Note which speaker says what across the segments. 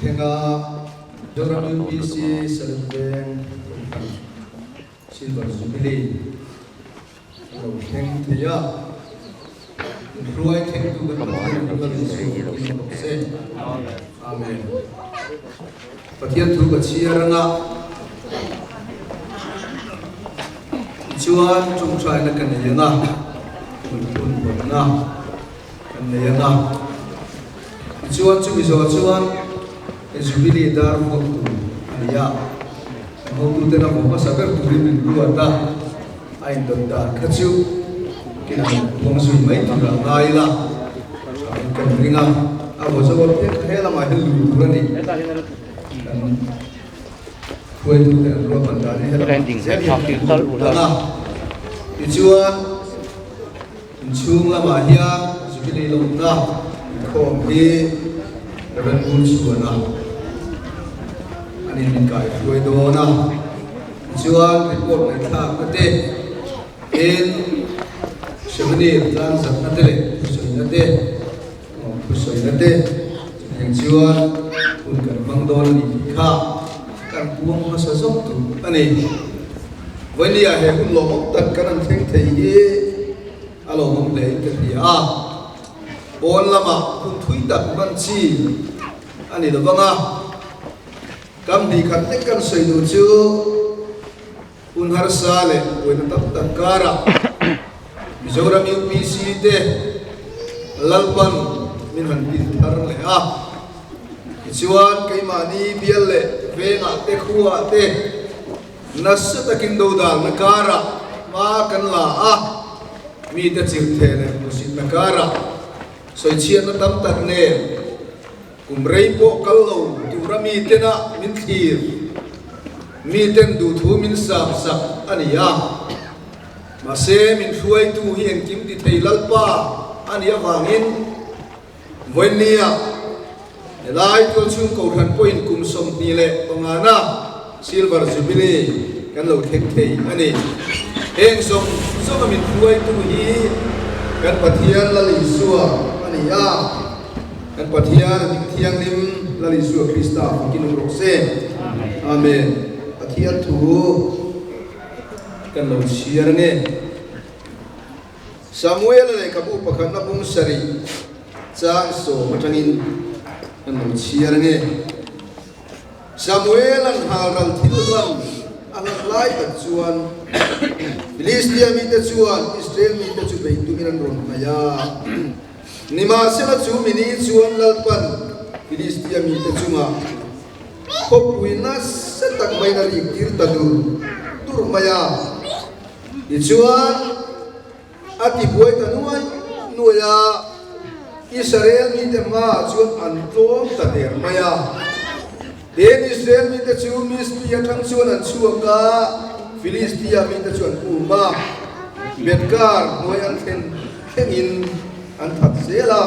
Speaker 1: thleng a, Zoram UPC Salem Veng Kohhran Silver Jubilee a lo thleng thei a, inhruai thlengtu kan Pathian in Lal Isua in awm rawh se. Amen. Pathian thu ka chhiar anga tichuan tawngtaina ka nei anga hun hun vawnna kan nei anga tichuan chumi zawh chuan he Jubilee dar vuak tur a ni a, kan hotuten a vaw hmasa ber turin min ruat a, a indawt dan kha chu keiin puang zui mai tur a ngai ila thain kan ring a, a vaw zo apiang kha he lamah hian luh tur a ni. Kan hruaitute an ruahman dan hi he lamah zel hian kan lut ang a, tichuan Inchhung lamah hian Jubilee lawmna inkhawm hi Rev. Ngurchhuana an in min kai hruai dawn a, tichuan report ngaihthlakna te, tin souvenir tlangzatna te leh thusawina te, thusawina te chutiang chuan hun kan hmang dawn a ni tih kha kan puang hmasa zawk tur a ni. Vawinia he hun lawmawm tak kan han thleng thei hi a lawmawm hle in ka hria a, pawn lamah hun thui tak hman chi a ni lovang a, kam hnih khat lek kan sawi duh chu hun harsa leh buaina tam tak karah Mizoram UPC te Lalpan min han pin thar leh a, tichuan keimahni bial leh vengah te khuaah te, Nasa takin dodalna karah hma kan la a, mite chirhtheh leh hmuhsitna karah sawichhiatna tam tak nen kum rei pawh kal lo tura mitena min thlir, miten duhthu min sam sak a ni a. Mahse, min hruaitu hi engkim ti thei Lalpa a nih avangin Vawinia helai tualchhung Kohhran pawhin kum 25 Silver Jubilee kan lo thleng thei a ni. Heng zawng zawnga min hruaitu hi kan Pathian Lal Isua a ni a, kan Pathian a ding thianghlim Lal Isua Krista fakin awm rawh se. Amen. Pathian thu kan lo chhiar ange. Samuel-a lehkhabu pakhatna bung sarih chang sawm atangin kan lo chhiar ange. Samuel-a'n halral thil hlan a hlan lai tak chuan Filistia mite chuan Israel mite chu bei tumin an rawn hnaih a. Nimahsela chu mini chuan Lalpan Filistia mite chungah khawpui nasa tak maiin a riktir ta dur dur mai a. Tichuan, a tibuai ta nuai nuai a, Israel mite hmaah chuan an tlawm ta der mai a. Tin, Israel mite chu Mizpi atang chuan an chhuak a, Filistia mite chu an um a, Beth-kar hnuai an thlen thlengin an that zel a.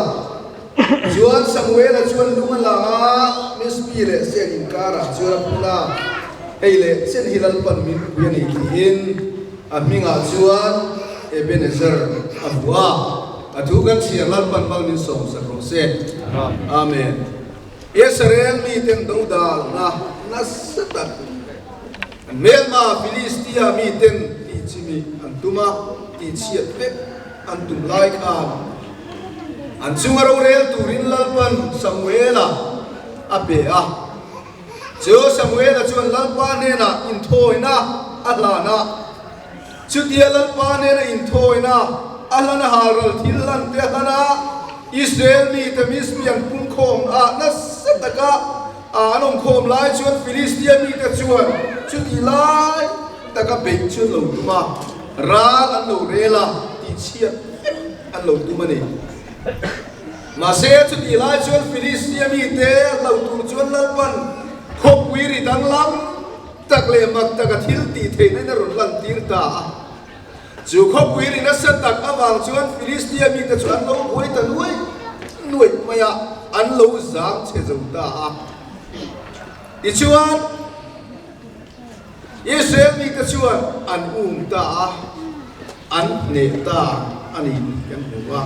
Speaker 1: Chuan Samuela chuan lung a la a, Mizpi leh Sen inkarah chuan a phun a, Hei leh chen hi Lalpan min pui a ni tiin a hmingah chuan Ebenezer a hmu a. A thu kan chhiar Lalpan mal min sawmsak rawh se. Amen. Israel miten dodalna nasa tak an hmelma Filistia miten tihchimih an tum a, tihchhiat vek an tum lai khan an chunga rorel turin Lalpan Samuela a pe a. Chu Samuela chuan Lalpa hnenah inthawina a hlan a. Chutia Lalpa hnena inthawina a hlan a halral thil hlan te a hlan a, Israel mite Mizpi an pungkhawm a, nasa taka an awmkhawm lai chuan Filistia mite chuan chuti lai taka beih chu an lo tum a, ral an lo rel a, tihchhiat vek an lo tum a ni. Mahse, chutih lai chuan Filistia mite a hlo tur chuan Lalpan khawpui ri danglam tak leh mak taka thil tih theihna in a rawn lantir ta a. Chu khawpui ri nasa tak avang chuan Filistia mite chu an lo buai ta nuai nuai mai a, an lo zang chhe zo ta a. Tichuan, Israel mite chuan an um ta a, an hneh ta a ni tih kan hmu a.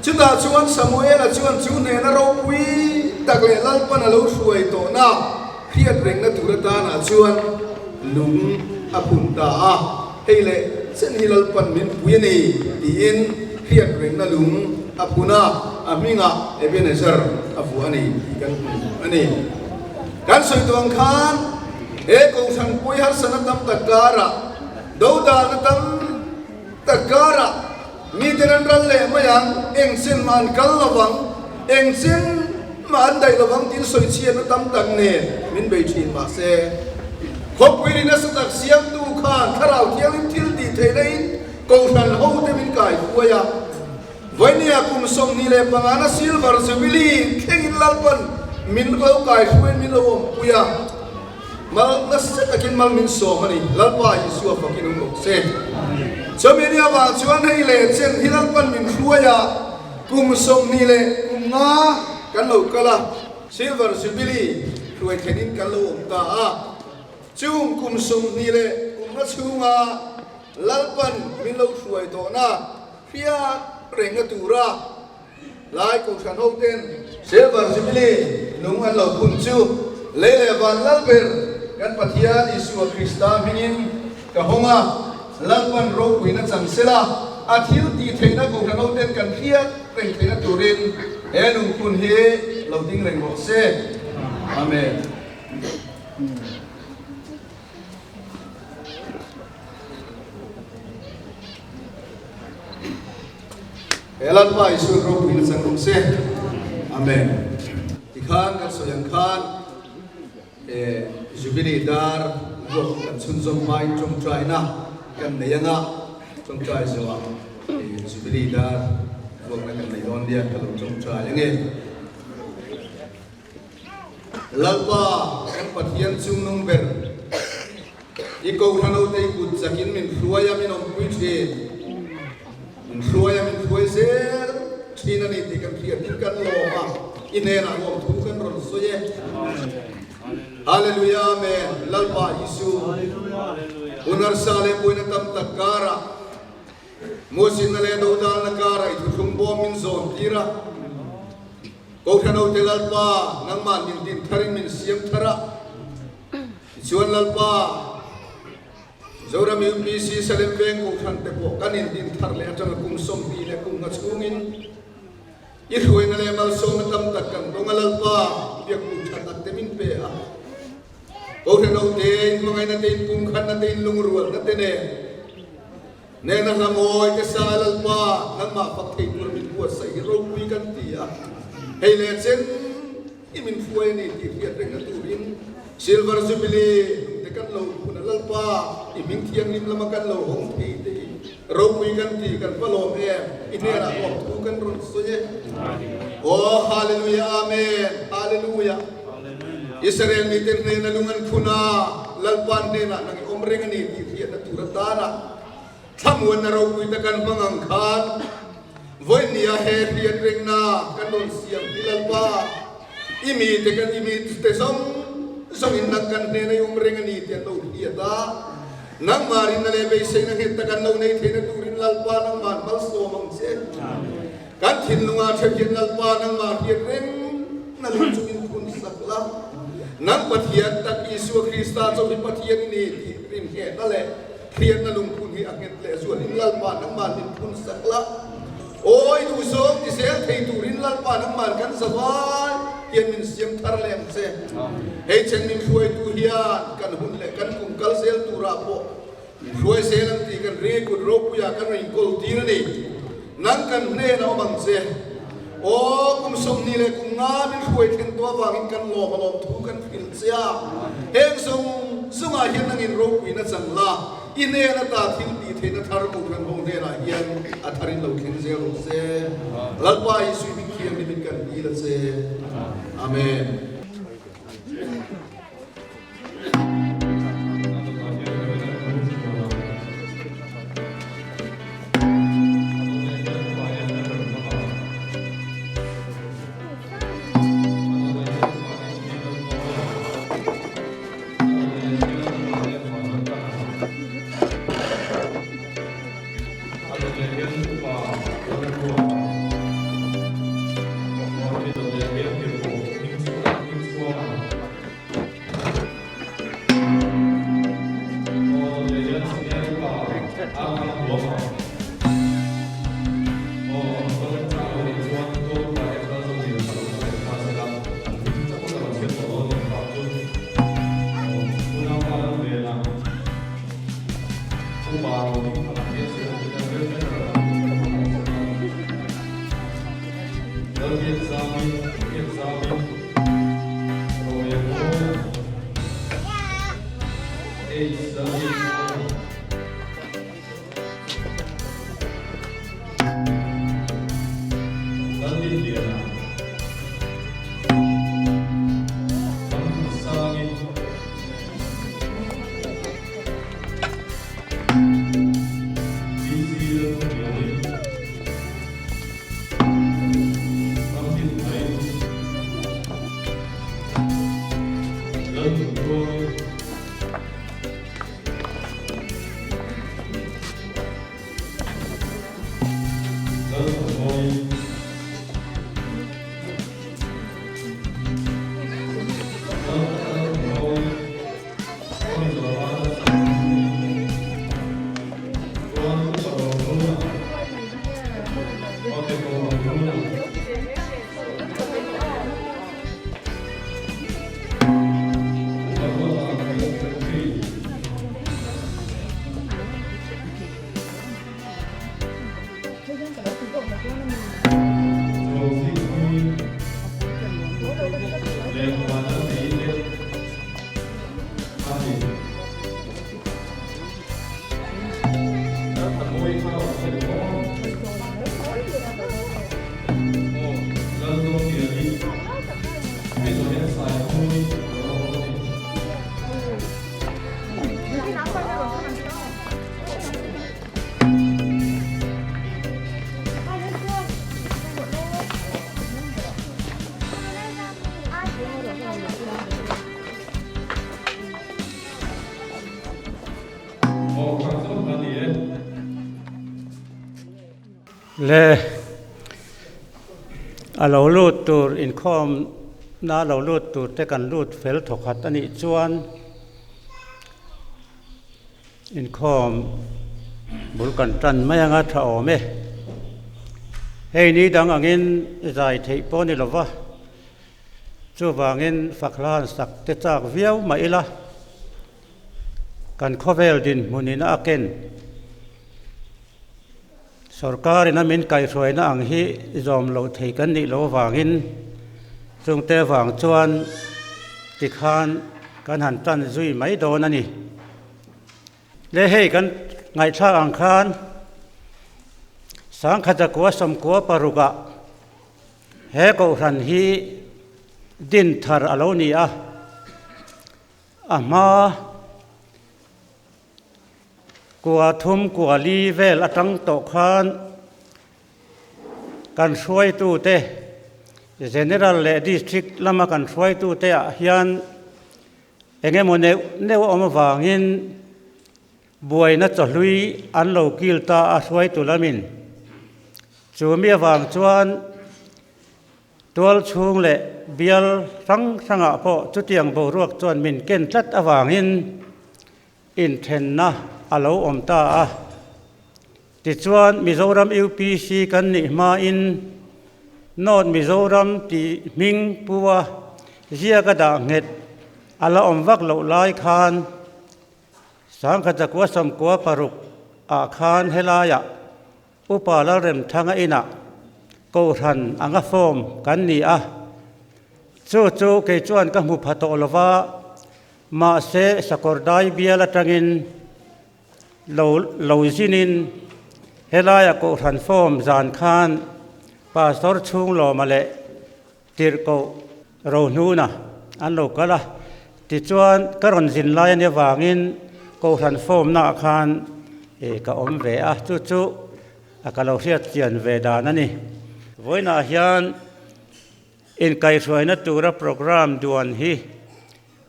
Speaker 1: Chutah chuan Samuela chuan chu hnena ropui tak leh Lalpan a lo hruai tawhna hriat rengna tur atanah chuan lung a phun ta a, hei leh chen hi Lalpan min pui a ni tiin hriat rengna lung a phun a, a hmingah Ebenezer a vuah a ni tih kan hmu a ni. Kan sawi tawh ang khan he Kohhran pawi harsatna tam tak karah dodalna tam tak karah Miten an ral leh mai ang, eng chen mah an kal lo vang, eng chen mah an daih lo vang tiin sawi chhiatna tam tak nen min bei thin. Mahse, khawpui ri nasa tak siamtu khan Thlarau Thianghlim thil tih theihna in Kohhran hote min kai huai a. Vawinia kum 25 na Silver Jubilee thlengin Lalpan min lo kai hruaiin min lo awmpui a. Mal nasa takin mal min sawm a ni, Lalpa Isua fakin awm rawh se. Chumi ni avang chuan hei leh chen hi Lalpan min hruai a, kum 20 leh kum nga kan lo kal a, Silver Jubilee hruai thlenin kan lo awm ta a. Chung kum 20 leh kum nga chhunga Lalpan min lo hruai tawhna hriat rengna tura, Lai Kohhran hoten Silver Jubilee lung an lo phun chu lei leh van lal ber kan Pathian Isua Krista hmingin ka hawng a, Lalpan ropuina chang sela a thil tih theihna Kohhran hoten kan hriat reng theihna turin he lungphun hi lo ding reng rawh se. Amen. He Lalpa Isuan ropuina chang rawh se. Amen. Tikhan kan sawi ang khan eh Jubilee dar vuak kan chhunzawm hmain tawngtaina kan nei anga tawngtai zawhah eh Jubilee dar vuakna kan nei dawn nia ka lo tawngtai ange. Lalpa kan Pathian chungnung ber I kohhran te i kut chakin min hruai a, min awmpui thin. Min hruai a, min hruai zel thin a ni tih kan hriatin kan lawm a, i hnenah lawmthu kan rawn sawi e. Hallelujah Amen Lalpa Isu hun harsa leh buaina tam tak karah Muasinna leh dodalna karah i thuthlung bawm min zawn tir a. Kohhran te Lalpa nangmah min din tharin min siam thar a. Tichuan Lalpa, Zoram UPC Salem Veng Kohhran te pawh kan indin thar leh atanga kum 20 leh kum nga chhungin i hruaina leh malsawmna tam tak kan dawng a, Lalpa biakbu tha tak te min pe a. Kohhran ho te in hmangaihna te in pumkhatna te in lungrualna te nen nena hla mawi te sa Lalpa nangmah fak thei tur min buatsaih hi ropui kan ti a. Hei leh chen I min hruai a ni tih hriat rengna turin Silver Jubilee te kan lo hun a, Lalpa i hming thianghlim lama kan lo hawng thei te hi ropui kan ti, kan va lawm em, i hnenah lawmthu kan rawn sawi e. Aw Hallelujah Amen Hallelujah Israel mite hnena lung an phun a, Lalpa hnenah nang i awm reng a ni tih hriatna tur atana Thlamuanna ropui te kan hmang ang khan vawinia he hriat rengna kan rawn siam hi Lalpa, i mite kan i mite zawng zawngin nang kan hnena i awm reng a ni tih an lo hriat a, nangmah rinna leh beiseina nghet tak an lo nei theihna turin Lalpa nangmah malsawm ang che. Kan thinlungah ṭheuh hian Lalpa nangmah hriat rengna lung chu min phun sak la, nang Pathian tak Isua Krista chauh hi Pathian i ni tih rinnghetna leh Thianna lungphun hi a nghet leh zualin Lalpa nangmah min phun sak la, awi duh zawng ti zel thei turin Lalpa nangmah kan zavai hian min siam thar leh ang che. Hei chen min hruaitu hian kan hun leh kan kum kal zel turah pawh min hruai zel ang tih kan ring kut ropuiah kan rawn inkawl tir a ni. Nang kan hnen a awm ang che. Aw, kum 20 leh kum nga min hruai thlen tawh avangin kan lawm a lawm thu kan hrilh che a. Heng zawng zawngah hian nangin ropuina chang la, i hnen ata thil tih theihna thar Kohhran ho hnenah hian a tharin lo thleng zel rawh se. Lalpa Isui hming thianghlimin kan dil a che. Amen.
Speaker 2: Le a lo lut tur inkhawmna a lo lut tur te kan lut fel thawkhat a nih chuan inkhawm bul kan tan mai anga tha awm e. Hei ni dang angin zai theih pawh a ni lova. Chuvangin fakhlan sak te chak viau mah ila, kan khawvel dinhmunin a ken. Sorkarin a min kaihhruaina ang hi zawm loh thei kan nih loh avangin chungte vang chuan tikhan kan han tan zui mai dawn a ni. Le hei kan ngaihthlak ang khan Sangkhatakua sawmkua parukah He kohhran hi din thar a lo ni a, a hma kua thum kua li vel atang tawh khan kan hruaitute General leh District lama kan hruaitute ah hian eng emaw neuh neuh a awm avangin Buaina chawhlui an lo kil ta a hruaitu lamin chu mi avang chuan tual chhung leh bial hrang hrangah pawh chutiang boruak chuan min ken tlat avangin inthenna a lo awm ta a. Tichuan Mizoram UPC kan nih hmain North Mizoram tih hming pua ziaka dah nghet a la awm vak loh lai khan Sangkhatakua sawmkua paruk ah khan helaiah Upa Lalremthanga inah Kohhran anga form kan ni a, chu chu kei chuan ka hmu pha tawh lova, mahse Sakawrdai bial atangin lo lo zinin helaiah Kohhran form zan khan Pastor Chhunglawma leh Tirhkoh Rohnuna an lo kal a, tichuan ka rawn zin lai a nih avangin Kohhran form-naah khan ka awm ve a, chu chu a ka lo hriat chian ve dan a ni. Vawiinah hian inkaihhruaina tura programme duan hi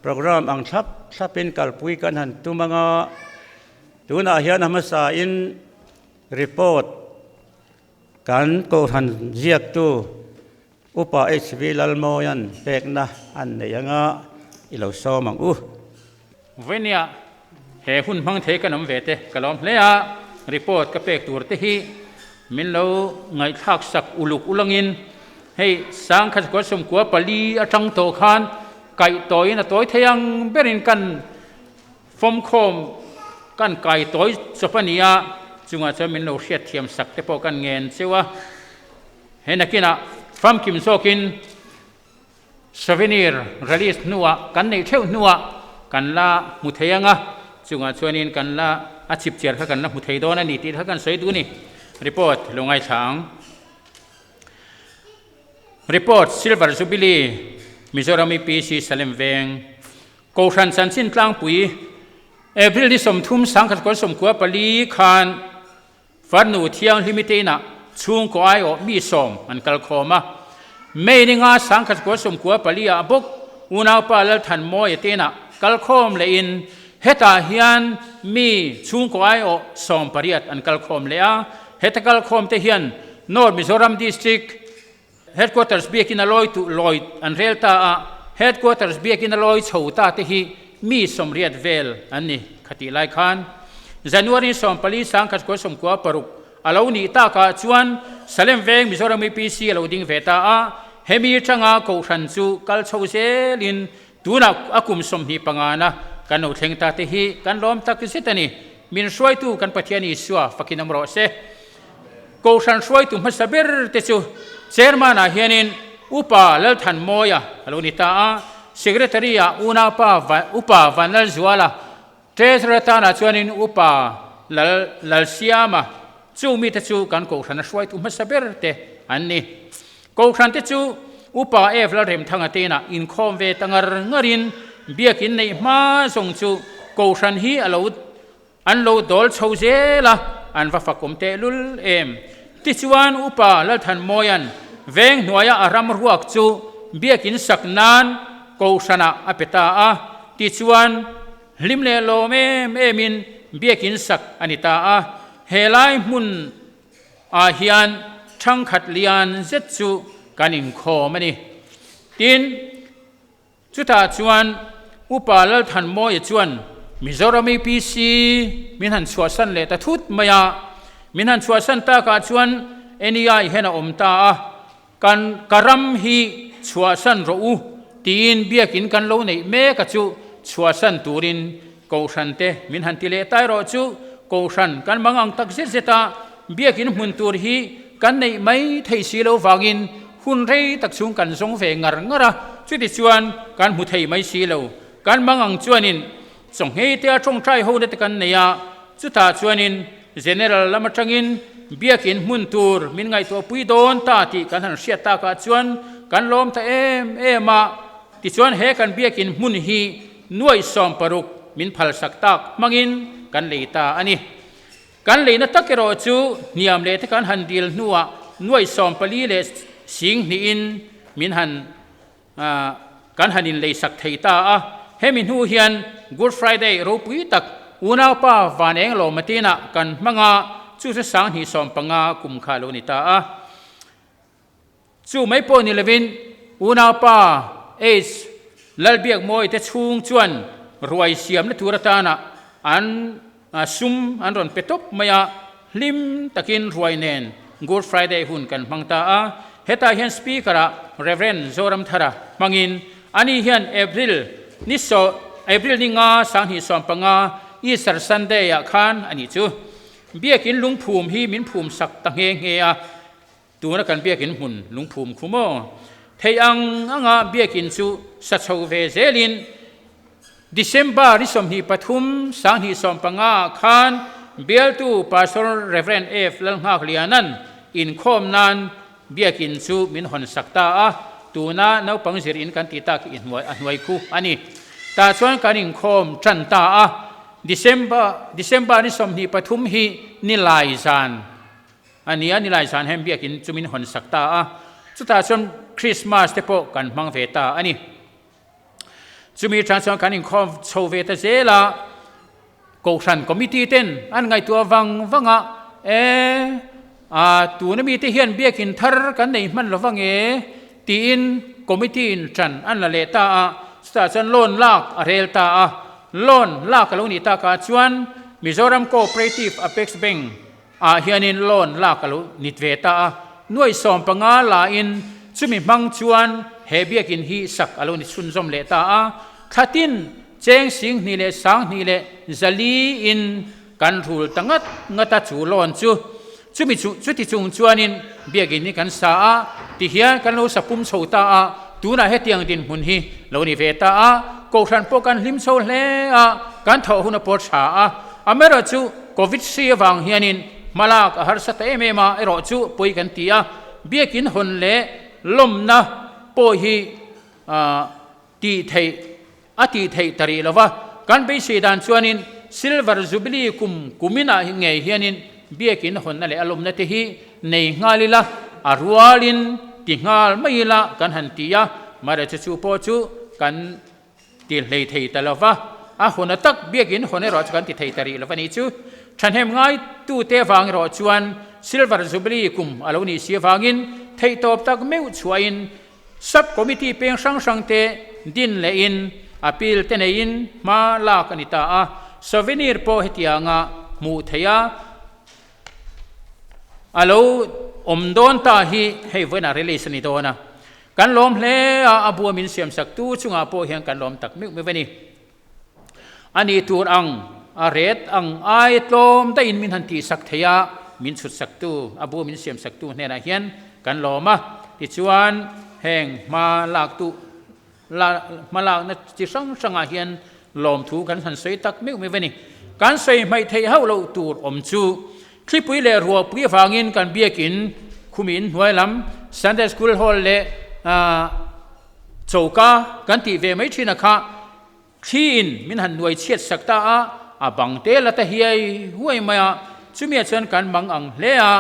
Speaker 2: programme ang thlap thlapin kalpui kan han tum anga, tunah hian a hmasain report Kan Kohhran ziaktu Upa HV Lalmawia'n pekna an nei anga i lo sawm ang u.
Speaker 3: Vawinia he hun hmang thei kan awm ve te ka lawm hle a. report ka pek tur te hi min lo ngaihthlak sak uluk ulangin hei sangkhat kua sawmkua pali atang tawh khan kaih tawiin a tawi thei ang berin kan fawmkhawm kan kai tawi chawp a ni a, chungah chuan min lo hriatthiam sak te pawh kan ngen cheu a, he nakinah famkim zawkin Souvenir release hnuah kan neih theuh hnuah kan la hmu thei ang a, chungah chuanin kan la a chipchiar kha kan la hmu thei dawn a ni tih kha kan sawi duh a ni. Report lo ngaithla ang. Report, Silver Jubilee, Mizoram EPC Salem Veng, Kohhran Chanchin Tlangpui, April ni 30 1994 khan Farnu Thianghlimi te inah chhungkaw aiawh mi sawm an kal khawm a. May ni nga 1994 ah bawk unaupa Lalthanmawia te inah kal khawm lehin hetah hian mi chhungkaw aiawh 18 an kal khawm leh a. Heta kal khawm te hian North Mizoram District Headquarters biakin a lawi tu lawi an rel ta a, Headquarters biakin a lawi chho ta te hi mi 80 vel an ni khatih lai khan. January 14 1996 a lo nih takah chuan Salem Veng Mizoram UPC a lo ding ve ta a, hemi atanga Kohhran chu kal chho zelin tunah a kum 25 na kan lo thleng ta te hi kan lawm tak zet a ni. Min hruaitu kan Pathian Isua fakin awm rawh se. Kohhran hruaitu hmasa ber te chu Chairman-ah hianin Upa Lalthanmawia a lo ni ta a, Secretary-ah Unaupa Upa Vanlalzuala, Treasurer tanah chuanin Upa Lal Lalsiama, chu mite chu kan Kohhrana hruaitu hmasa ber te an ni. Kohhran te chu Upa F Lalremthanga te inah inkhawm ve ta ngar ngarin Biakin neih hma zawng chu Kohhran hi a lo An lo dawl chho zel a, an va fakawm tehlul em. Tichuan Upa Lalthanmawia'n veng hnuaia a ram ruak chu biakin sak nan Kohhranah a pe ta a, tichuan hlim leh lawm em emin biakin sak a ni ta a. Helai hmun ah hian thangkhat lian zet chu kan inkhawm a ni. Tin. Chutah chuan Upa Lalthanmawia chuan Mizoram APC min han chhuahsan leh ta thut mai a, min han chhuahsan takah chuan NEI hian a awm ta a, kan ka ram hi chhuahsan rawh u tiin biakin kan lo neih mek a chu chhuahsan turin Kohhran te min han ti leh ta erawh chu Kohhran kan mang ang tak zet zet a, biakin hmun tur hi kan neih mai thei si lo vangin Hun rei tak chhung kan zawng ve ngar ngar a, chuti chuan kan hmu thei mai si lo. Kan mang ang chuanin chawnghei te a tawngtai ho na te kan nei a, chutah chuanin General lam atangin biakin hmun tur min ngaihtuahpui dawn ta tih kan han hriat takah chuan kan lawm ta em em a. Tichuan he kan biakin hmun hi nuaih 60 min phalsak tak hmangin kan lei ta a ni. Kan leina tak erawh chu hniam leh te kan han dil hnuah nuaih 14 leh sing hnihin min han kan han inleisak thei ta a. Hemi hnu hian Good Friday ropui tak unaupa Van Eng Lawma tinah kan hmang a, chu chu 2015 kum kha a lo ni ta a. Chu mai pawh ni lovin unaupa H. Lalbiakmawi te chhung chuan ruai siamna tur atana an sum an rawn pe tawp mai a, hlim takin ruai nen Good Friday hun kan hmang ta a. Hetah hian Speaker-ah Rev. Zoramthara hmangin ani hian April ni saw April ni nga 2015 Easter Sunday-ah khan a nih chu Biakin lungphum hi min phum sak ta nghe nghe a. Tuna kan biakin hmun lungphum khu maw? Thei ang anga biakin chu sa chho ve zelin December ni 23 2015 ah khan bialtu Pastor Rev. F. Lalnghakliana'n inkhawm nan biakin chu min hawn sak ta a, tuna naupang zir in kan tih tak i hnuai a hnuai khu a ni. Tah chuan kan inkhawm tan ta a, December December ni 23 hi ni lai zan A nia, nilai zan hian biakin chu min hawn sak ta a, chutah chuan Krismas te pawh kan hmang ve ta a ni. Chumi atang chuan kan inkhawm chho ve ta zel a, Kohhran Committee ten an ngaihtuah vang vang a, E, a, tuna mite hian biakin thar kan nei hman lo vang e, tiin Committee in ṭan an la leh ta a, chutah chuan loan lak a rel ta a, loan lak a lo nih takah chuan. Mizoram Cooperative Apex Bank ah hianin loan lak a lo nit ve ta a, nuai 15 la in chumi hmang chuan he biakin hi sak a lo ni chhunzawm leh ta a, thlatin cheng 2000 leh 2400 in kan rul ta ngat ngat a chu loan chu. Chumi chu chuti chung chuanin biakin hi kan sa a, tihian kan lo sa pum chho ta a, tunah hetiang dinhmun hi lo ni ve ta a, Kohhran pawh kan hlim chho hle a, kan thawh hun a pawh tha a. Amaherawhchu Covid hri avang hianin hmalak a harsa ta em em a, erawh chu pawi kan ti a, biakin hawn leh lawmna pawh hi tih theih a tih theih ta rih lo va, kan beisei dan chuanin Silver Jubilee kum kuminah ngei hianin biakin hawnna leh a lawmna te hi nei nghal ila, a rualin ti nghal mai ila kan han ti a, mahse chu pawh chu kan ti hlei thei ta lo va, a hawna tak biakin hawn erawh chu kan ti thei ta rih lo va nih chu. Thahnem ngaitute avang erawh chuan Silver Jubilee kum a lo nih si avangin theihtawp tak meuh chhuahin Sub Committee peng hrang hrang te din leh in appeal te neiin hma lak a ni ta a, souvenir pawh hetianga hmuh theih a a lo awm dawn ta hi hei vawiinah release a ni dawn a, kan lawm hle a, a bua min siam sak tu chungah pawh hian kan lawm tak meuh meuh a ni. A nih tur ang a ret ang ai tlawm daihin min han tihsak thei a, min chhut saktu, a bu min siam saktu hnenah hian kan lawm a. Tichuan, heng hma laktu la hma lakna chi hrang hrangah hian lawmthu kan han sawi tak meuh meuh a ni. Kan sawi hmaih theih hauh loh tur awm chu thlipui leh ruahpui avangin kan biakin khumi inhnuai lam Sunday School Hall leh choka kan tih ve mai thin a kha Thliin min han nuai chhiat sak ta a, a bang te la ta hiai huai mai a, chumia chuan kan mang ang hle a,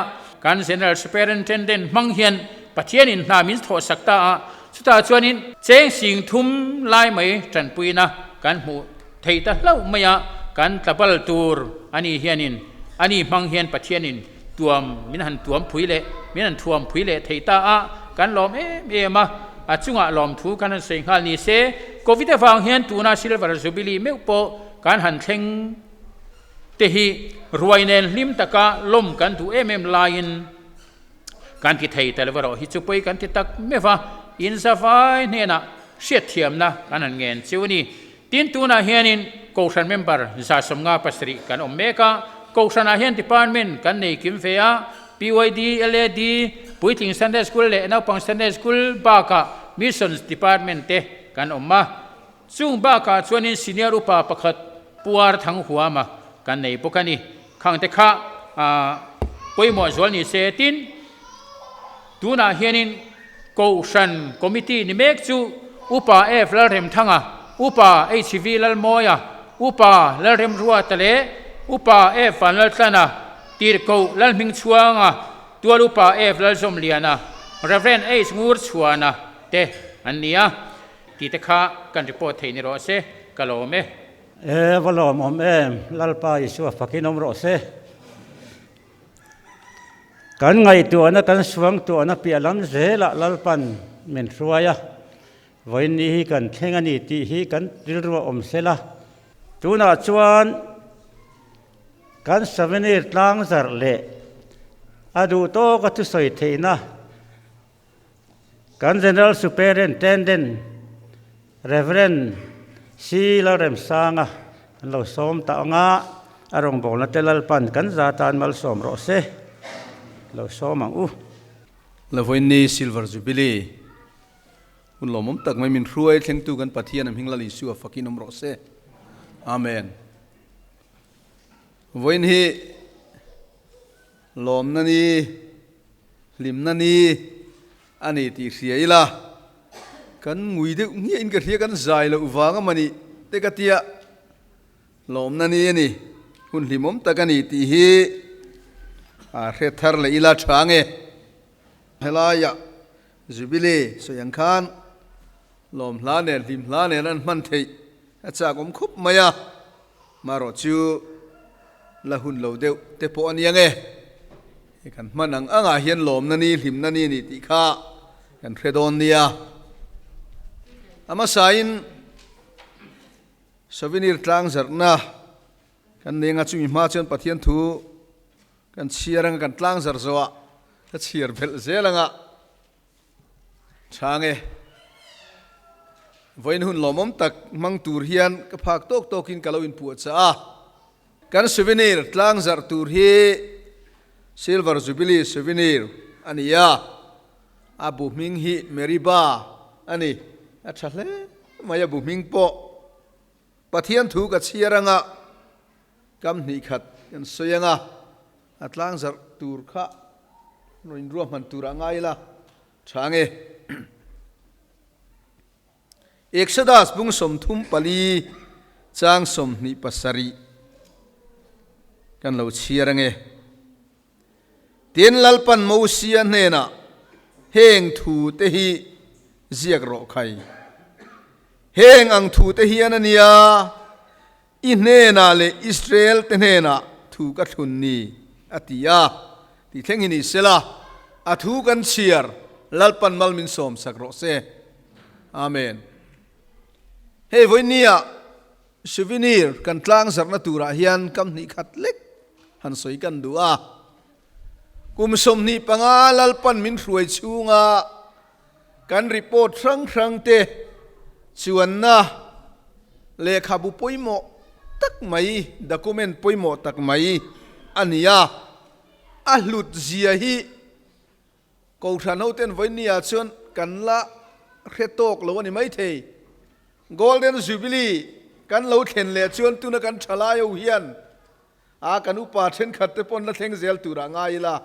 Speaker 3: kan General Superintendent hmang hian Pathianin hna min thawh sak ta a, chutah chuanin cheng 3000 lai mai tanpuina kan hmuh thei ta hlauh mai a, kan tlabal tur a ni hianin a ni hmang hian Pathianin tuam min han tuam phui leh min han thuam phui leh thei ta a, kan lawm em em a. A chungah lawmthu kan han sawi nghal ni se, Covid avang hian tuna Silver Jubilee meuh pawh kan han thleng te hi ruai nen hlim taka lawm kan duh em em laiin kan ti thei ta lo erawh hi chu pawi kan ti tak meuh va, in zavai hnenah hriatthiamna kan han ngen chiu a ni. Tin, tunah hianin Kohhran member 57 kan awm mek a, Kohhranah hian department kan nei kim ve a, PYD, LAD, Puitling Sunday School leh Naupang Sunday School bakah Missions Department te kan awm a. Chung bakah chuanin Senior Upa pakhat Puar Thang Huama kan nei bawk a ni. Khangte kha pawimawh zual ni se. Tin, tunah hianin Kohhran Committee ni mek chu Upa F Lalremthanga, Upa HV Lalmawia, Upa Lalremruata leh Upa F Vanlaltlana, Tirhkoh Lalhmingchhuanga, Tual Upa F Lalzawmliana, Rev H Ngurchhuana te an ni a, tih te kha kan report theih ni rawh se, ka lawm e.
Speaker 2: E va lawmawm em, Lalpa Isua fakin awm rawh se. Kan ngaihtuahna kan suangtuahna piah lam zelah Lalpan min hruai a, vawiin ni hi kan thleng a ni tih hi kan rilru a awm sel a. Tunah chuan kan souvenir tlang zarh leh a duh tawka thusawi theihna kan General Superintendent Rev. C. Lalremsanga an lo sawm ta ang a, a rawngbawlna te Lalpan kan za tan malsawm rawh se, lo sawm ang u.
Speaker 1: Lavoini Silver Jubilee hun lawmawm tak mai min hruai thlengtu kan Pathian a hming Lal Isua fakin awm rawh se. Amen. Vawiin hi lawmna ni, hlimna ni a ni tih hria ila, kan ngui deuh ngiahin ka hria, kan zai loh vang a mani te ka tia, lawmna ni a ni, hun hlimawm tak a ni tih hi a hre thar leh ila tha nge. Helaiah Jubilee sawi ang khan lawm hla nen hlim hla nen an hman theih a chak awm khup mai a, marawh chu la hun lo deuh te pawh a nia nge, hei kan hman ang angah hian lawmna ni hlimna ni a ni tih kha kan hre dawn nia. A hmasain souvenir tlang zarhna. Kan nenga chumi hma chuan Pathian thu kan chhiar anga kan tlang zar zo a, ka chhiar belh zel anga tha nge. Vawiin hun lawmawm tak hmang tur hian ka phak tawk tawkin ka lo inpuahchah a. Kan souvenir tlang zarh tur hi Silver Jubilee Souvenir a ni a, a bu hming hi Meriba a ni. A tha hle mai a bu hming pawh. Pathian thu ka chhiar anga kam hnih khat kan sawi anga a tlang zarh tur kha rawn ruahman tur a ngai la tha nge. Exodus bung 34 chang 27 kan lo chhiar ange. Tin, Lalpan Mosia hnenah, Heng thu te hi ziak rawh khai. Heng ang thu te hian a nia, i hnenah leh Israel te hnenah thu ka thlun ni, a ti a. Tih thleng hi ni sela, a thu kan chhiar, Lalpan mal min sawmsak rawh se. Amen. Hei vawinia Souvenir kan tlangzarhna turah hian kam hnih khat lek han sawi kan duh a. Kum 25 Lalpan min hruai chhunga kan report hrang hrang te chuanna lehkhabu pawimawh tak mai, document pawimawh tak mai a ni a. A hlut zia hi Kohhran hoten vawinia chuan kan la hre tawk lo a ni maithei. Golden Jubilee kan lo thlen leh chuan tuna kan tha lai ho hian a kan upa thenkhat te pawn la thleng zel turah ngai ila.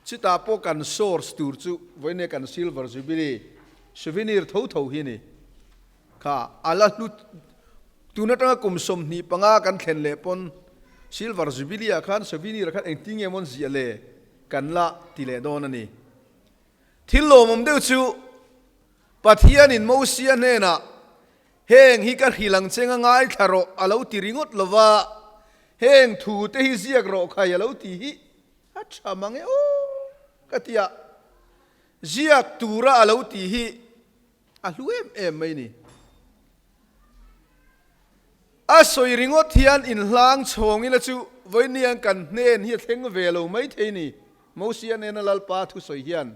Speaker 1: Chutah pawh kan source tur chu vawinia kan Silver Jubilee souvenir tho tho hi a ni. Kha a la hlu tun atanga kum 25 kan thlen leh pawn Silver Jubilee ah khan souvenir ah khan engtin nge mawn ziah le? Kan la ti leh dawn a ni. Thil lawmawm deuh chu Pathianin Mosia hnenah, Heng hi ka hrilh ang che nga ngaithla rawh a lo ti ringawt lo va, heng thu te hi ziak rawh khai a lo ti hi a tha mang e aw ka ti a, ziak tura a lo ti hi a hlu em em mai ni. A sawi ringawt hian inhlang chhawng ila chu vawiiniang kan hnen hi a thleng ve lo mai thei ni. Mosia nena Lalpa thusawi hian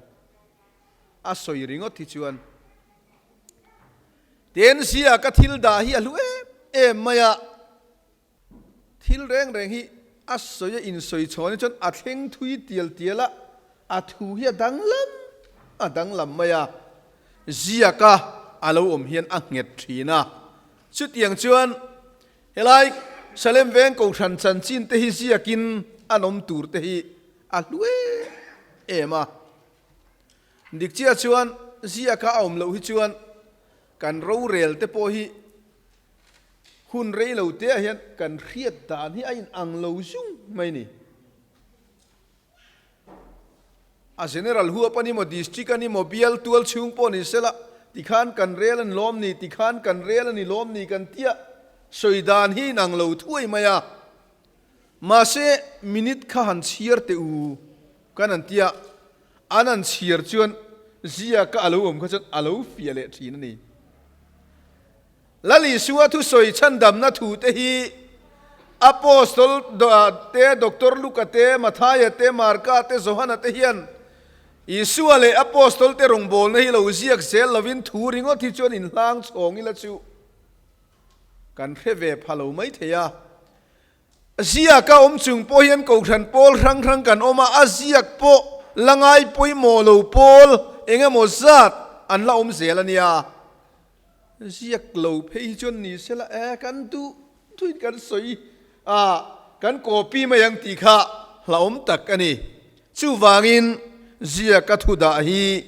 Speaker 1: a sawi ringawt hi chuan Tensia ka thil dah hi a hlu em em mai a, thil reng reng hi a sawi a insawi chhawn hi chuan a thleng thui tial tial a, a thu hi a danglam a danglam mai a, ziaka a lo awm hian a nghet thin a. Chutiang chuan helai Salem veng Kohhran chanchin te hi ziakin an awm tur te hi a hlu em em a. Dik chiah chuan ziaka a awm loh hi chuan kan rorel te pawh hi hun rei lo te ah hian kan hriat dan hi a inang lo zung mai ni. A general huap a ni maw, district a ni maw, bial tual chhung pawh ni sela, tikhan kan rel a ni lawm ni, tikhan kan rel a ni lawm ni kan tia sawi dan hi inang lo thuai mai a. Mahse, minute kha han chhiar teh u kan an tia, an han chhiar chuan ziaka a lo awm kha chuan a lo fiah leh thin a ni. Lal Isua thusawi chhandamna thute hi Apostol te, Doctor Luka te, Mathaia te, Marka te, Johana te hian Isua leh Apostol te rawngbawlna hi lo ziak zel lovin thu ringawt hi chuan inhlang chhawng ila chu kan hre ve pha lo mai thei a. Ziak a awm chung pawh hian Kohhran pawl hrang hrang kan awm a, a ziak pawh la ngai pawimawh lo pawl eng emaw zat an la awm zel a nia. Ziak lo phei hi chuan ni sela e kan duh duhin kan sawi a, kan copy mai ang tih kha hlauhawm tak a ni. Chuvangin ziak a thu dah hi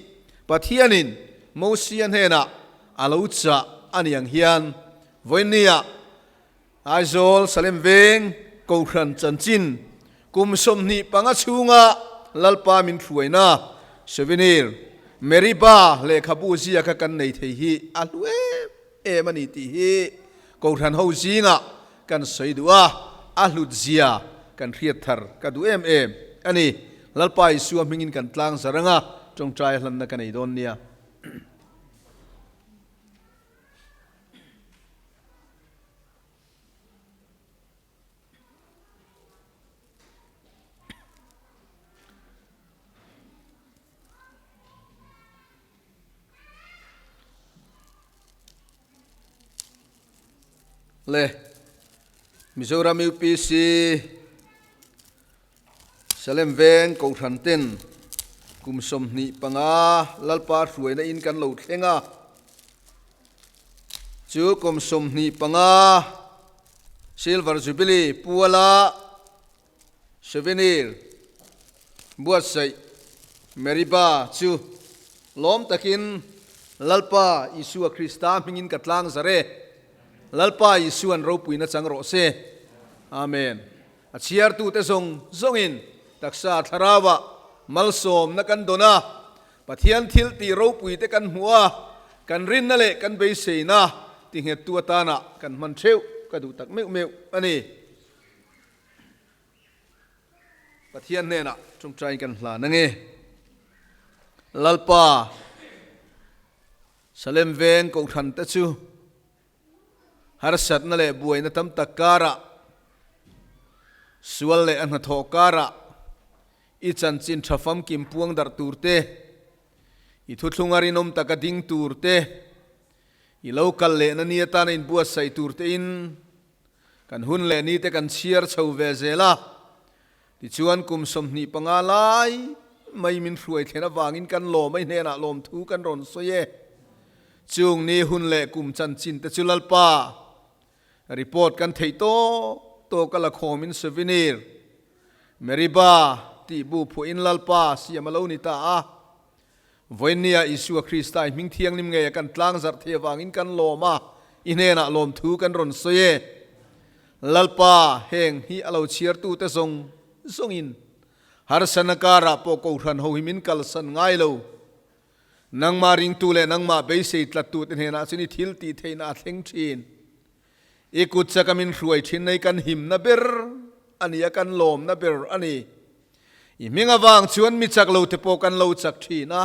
Speaker 1: Pathianin Mosia hnenah a lo chah a ni ang hian vawinia Aizawl Salem Veng Kohhran chanchin kum 25 chhunga Lalpa min hruaina souvenir Meriba lehkhabu ziaka kan nei thei hi a hlu em em a ni tih hi Kohhran ho zingah kan sawi duh a, a hlut zia kan hriat thar ka duh em em a ni. Lalpa Isua hmingin kan tlang zar anga tawngtai hlanna ka nei dawn nia. Le Mizoram UPC Salem Veng Kohhran ten kum 25 Lalpa hruaina in kan lo thleng a, chu kum 25 Silver Jubilee puala Souvenir buatsaih Meriba chu lawm takin Lalpa Isua Krista hmingin ka tlang zar e. Lalpa Isuan ropuina chang rawh se. Amen. A chhiartute zawng zawngin taksa thlarauah malsawmna kan dawn a, Pathian thil tih ropuite kan hmuh a, kan rinna leh kan beiseina tinghettu atana kan hman theuh ka duh tak meuh meuh a ni. Pathian hnenah tawngtai kan hlan ange. Lalpa, Salem veng kohhran te chu harsatna leh buaina tam tak karah, sual leh a hnathawh karah i chanchin tha famkim puang darh tur te, i thuthlunga rinawm taka ding tur te, i lo kal lehna ni atana inbuatsaih tur tein Kan hun leh nite kan chhiar chho ve zel a, tichuan kum 25 lai mai min hruai thlen avangin kan lawm a, i hnenah lawmthu kan rawn sawi e. Chung ni hun leh kum chanchin te chu Lalpa report kan theih tawk tawk a la khawmin souvenir Meriba tih bu phuahin Lalpa siam a lo ni ta a. Vawinia Isua Krista i hming thianghlim ngei a kan tlangzarh thei avangin kan lawm a, i hnenah lawmthu kan rawn sawi e. Lalpa, heng hi a lo chhiartute zawng zawngin harsana karah pawh Kohhran ho hi min kalsan ngai lo. Nangmah ringtu leh nangmah beisei tlattute hnenah chuan i thil tih theihna a thleng thin. I kut chaka min hruai thin nei kan himna ber a ni a, kan lawmna ber a ni. I hming avang chuan mi chak lo te pawh kan lo chak thin a.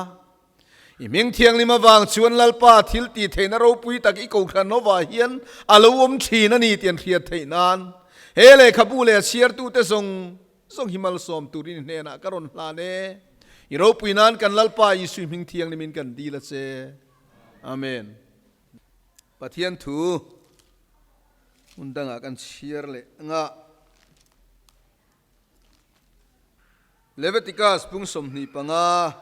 Speaker 1: I hming thianghlim avang chuan Lalpa thil tih theihna ropui tak i Kohhran hovah hian a lo awm thin a ni tih an hriat theih nan he lehkhabu leh a chhiartute zawng zawng hi malsawm turin i hnenah ka rawn hlan e. I ropui nan kan Lalpa Isui hming thianghlimin kan dil a che. Amen. Pathian thu hmun dangah kan chhiar leh anga Leviticus pung 25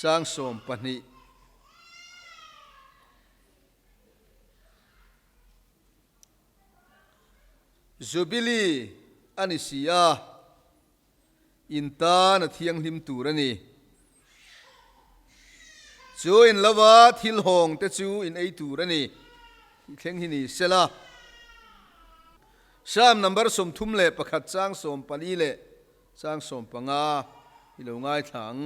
Speaker 1: chang 12. Jubilee a ni si a, in tan a thianghlim tur a ni. Chu in lova thil hawng te chu in ei tur a ni tih thleng hi ni sela. Psalm number 31 chang 14 leh chang 15 i lo ngaithla ang.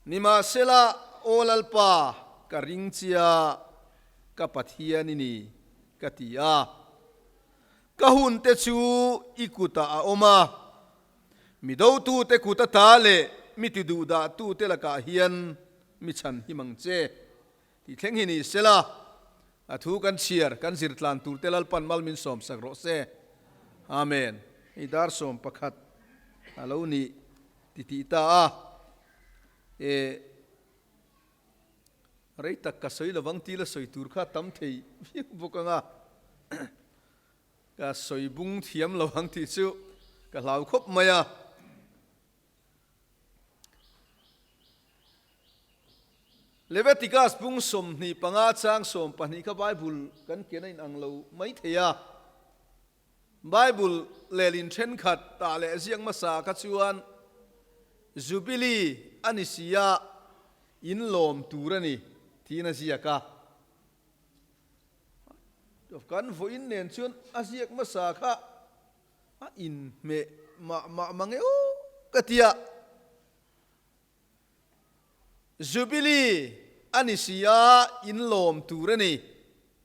Speaker 1: Nimahsela, Aw Lalpa, ka ring chia, ka Pathian i ni, ka ti a. Ka hunte chu i kutah a awm a, mi dotute kut ata leh mi tiduhdahtute lakah hian mi chhan him ang che tih thleng hi ni sela, a thu kan chhiar, kan zir tlan turte Lalpan mal min sawmsak rawh se. Amen. Hei dar 11 a lo ni ti tih ta a, e. Rei tak ka sawi lovang tih la sawi tur kha tam thei viau bawk ang a, ka sawi bung thiam lovang tih chu ka hlau khawp mai a. Leviticus bung 25 chang 12 kha Bible kan ken a inang lo mai thei a, Bible lehlin thenkhat tah leh ziak hmasa kha chuan Jubilee a ni si a, in lawm tur a ni tiin a ziak a. Kan vawiin nen chuan a ziak hmasa kha a inhmeh mah mah mang e aw ka ti a. Jubilee a ni si a, in lawm tur a ni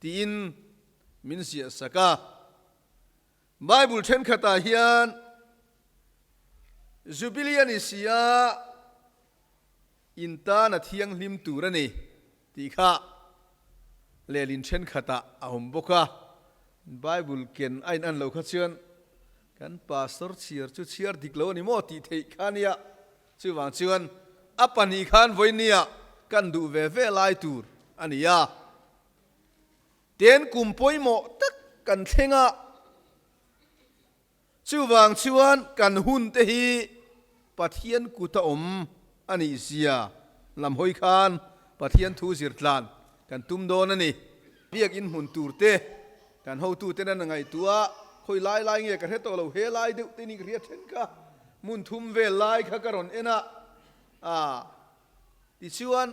Speaker 1: tiin min ziah sak a. Bible thenkhatah hian Jubilee a ni si a, in tan a thianghlim tur a ni tih kha lehlin thenkhatah a awm bawk a. Bible ken a in an lo kha chuan kan pastor chhiar chu chhiar dik lo a ni maw tih theih kha a nia. Chuvang chuan a pahnih khan vawinia kan duh ve ve lai tur a ni a. Ten kum pawimawh tak kan thleng a, chuvang chuan kan hun te hi Pathian kut a awm a nih zia lam hawi khan Pathian thu zir tlan kan tum dawn a ni. Biakinn hmun tur te kan hotuten an ngaihtuah a, khawi lai lai nge ka hre tawh lo, he lai deuh te ni ka hria then kha hmun thum vel lai kha ka rawn en a, aa tichuan